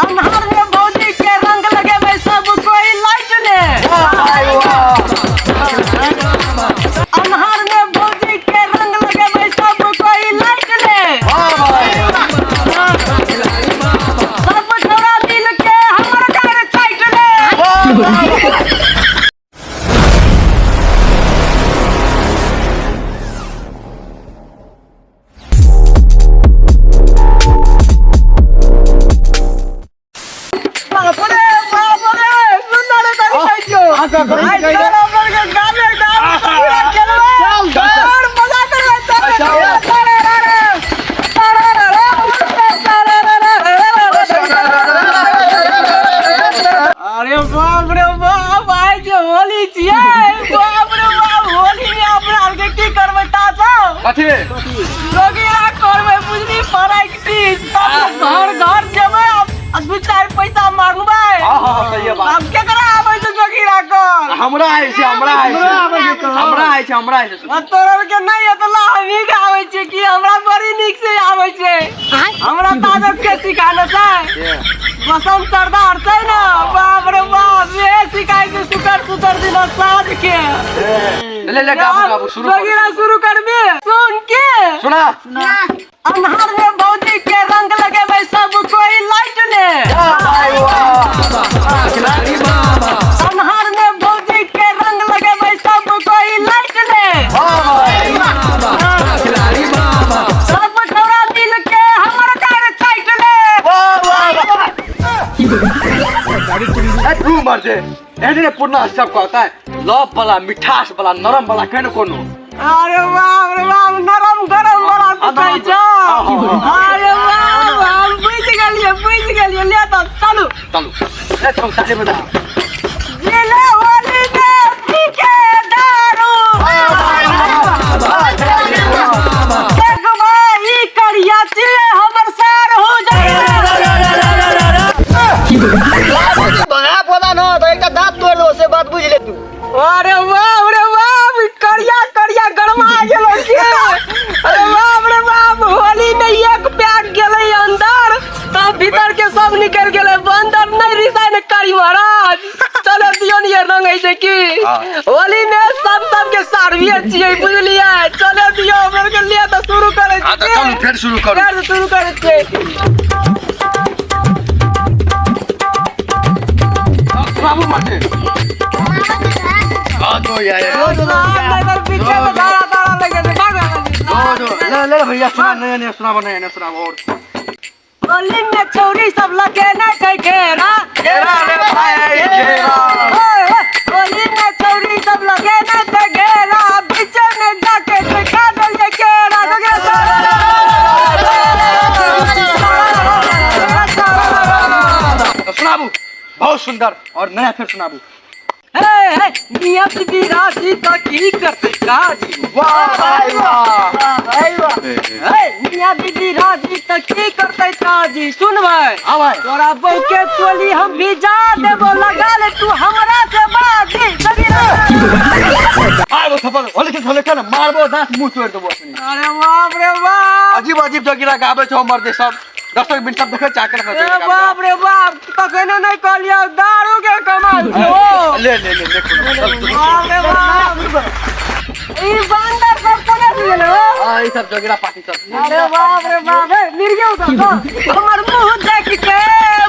अन्हार में भौजी के रंग लगेबै सब कोई लाइट ले। वाह भाई वाह। अन्हार में भौजी के रंग लगेबै सब कोई लाइट ले। वाह भाई। सब छोरा मिल के हमर घर चाटि ले। वाह वाह। बाप रे बाप रे, सुन्दर करी कहै छौ। आइ तोरा पर के गाने गाने पूरा खेलबै। और मजा करबै तोरे। तोरे रे रे। तोरे रे रे। तोरे रे रे रे। अरे बाप रे बाप, आइ जे होली छियै, बाप रे बाप, होली में अपना आरके की करबै तासा? कथी? जोगिया करबै बुझली, प्रैक्टिस। तब घर घर जेबै आ दू चारि पैसा मांगबै। हाँ हाँ हाँ, सही बात। आब केकरा आबै छै जोगिया कर? हमरा आइ छै, हमरा आइ छै, हमरा आइ छै, हमरा आइ छै। आ तोरा के नहि एतला, हमही के आबै छै कि हमरा बड़ी नीक से आबै छै। हमरा ताजब के सिखाने छै बसंत सरदार छै ने, बाप रे बाप, ये सिखाइ छै सुकर सुकर दिन साँझ के। ले ले, गाबू गाबू, शुरू करू। जोगिया शुरू करबे, सुन के। सुना। अन्हार में भौजी के रंग लगेबै सब कोई लाइट ले। वाह भाई वाह। अन्हार में भौजी के रंग लगेबै सब कोई लाइट ले। वाह भाई। सब छोरा मिल के हमर घर चाटि ले। वाह वाह वाह। ए तू मर जे एहने पुरना सब कहता है, लव वाला, मिठास वाला, नरम वाला केन कोनो। अरे बाप रे बाप, नरम गरम वाला तू कहै छौ। अरे बाप, हम बुझि गेलियै, बुझि गेलियै। ले तऽ चलू। चलू, ए चल, ताली बजा। जिले होली में पी के दारू, देखबै ई करिया चिड़ै हमर सार हो जाए। भंगा पौधा न तऽ एकटा दाँत तोड़ि देबो, से बात बुझि ले तू। अरे बाप रे बाप, ई करिया करिया गरमा गेलो के। अरे बाप रे बाप, होली में एक पैक गेलै अंदर तब भीतर के सब निकल गेलै। बंदर नहीं रिसाइ ने करी महाराज। चलो दियो ने, ये रंग है की होली में सब सब के सारविए छियै, बुझलियै? चलो दियो, हमर के लिए तऽ शुरू करै हाँ तऽ चलू, फेर शुरू करू। फेर शुरू करै छियै। बाबू मरते हाँ तो यार। पीछे तो दाड़ा दाड़ा लगे छै, भाग भाग। दो दो, ले ले भैया, सुना, नया नया सुनाबो, नया नया सुनाबो और। होली में छौरी सब लगेने छै घेरा। घेरा रे भाई घेरा। ओए, ओए, होली में छौरी सब लगेने छै घेरा, बीचे में जाके देखा देलियै केरा। तो सुनाबू बहुत सुंदर और नया, फिर सुनाबू। हे हे, मियाँ बीबी राजी तऽ की करतै काजी? वाह भाई वाह। हे मियाँ बीबी राजी तऽ की करतै काजी? सुन भाई। हाँ भाई। तोरा बहू के चोली हम भिजा देबो, लगा ले तू हमरा से बाजी। आबो थप्पड़, होली के होली के ना मारबो, दांत मुंह तोड़ देबो अपने। अरे बाप रे बाप, अजीब अजीब जोगिरा गाबै छौ मर्दे सब। दर्शक बिन सब देखै चाकर। अरे बाप रे बाप, तखने नहि कहलियौ दारू के कमाल छौ। ले ले ले ले, कोनो। बाप रे बाप, ई बंदर सब कोना से गेलै हो? हाँ, ई सब जोगिरा पार्टी सब। अरे बाप रे बाप, हे मिर्गे उठा तो हमर मुंह देख के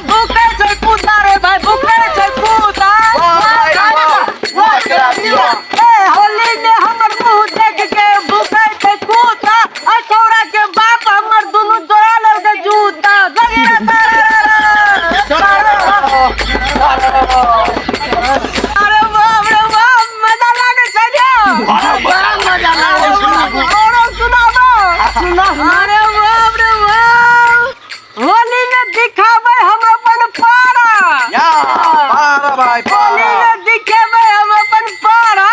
भूखे छै कुत्ता रे भाई, भूखे छै कुत्ता। वाह भाई वाह, वाह खिलाड़ी वाह। ए होली में हमर मुंह देख के भूखे छै कुत्ता, आ छौड़ा के बाप हमर दुनू जोड़ा लेलकै जूता। अरे बाप रे बाप, मजा लागै छै ने? बड़ा मजा लागै छै। औरो सुनाबो। अरे बाप रे बाप, होली में दिखाबै हम अपन पारा। या बारह भाई होली बारह। में दिखेबै हम अपन पारा।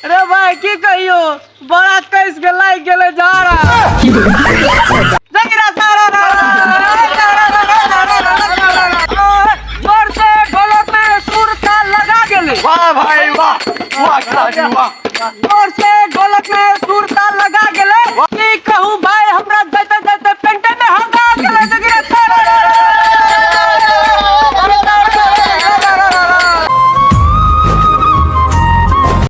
रे भाई, की कहियो, बड़ा कैस के लागि गेलै झाड़ा। जगरा सारा रा रा रा रा रा रा रा रा रा रा। जोर से ढोलक में सुर ताल लगा गेलै। वाह भाई वाह, वाह खिलाड़ी वाह। जोर से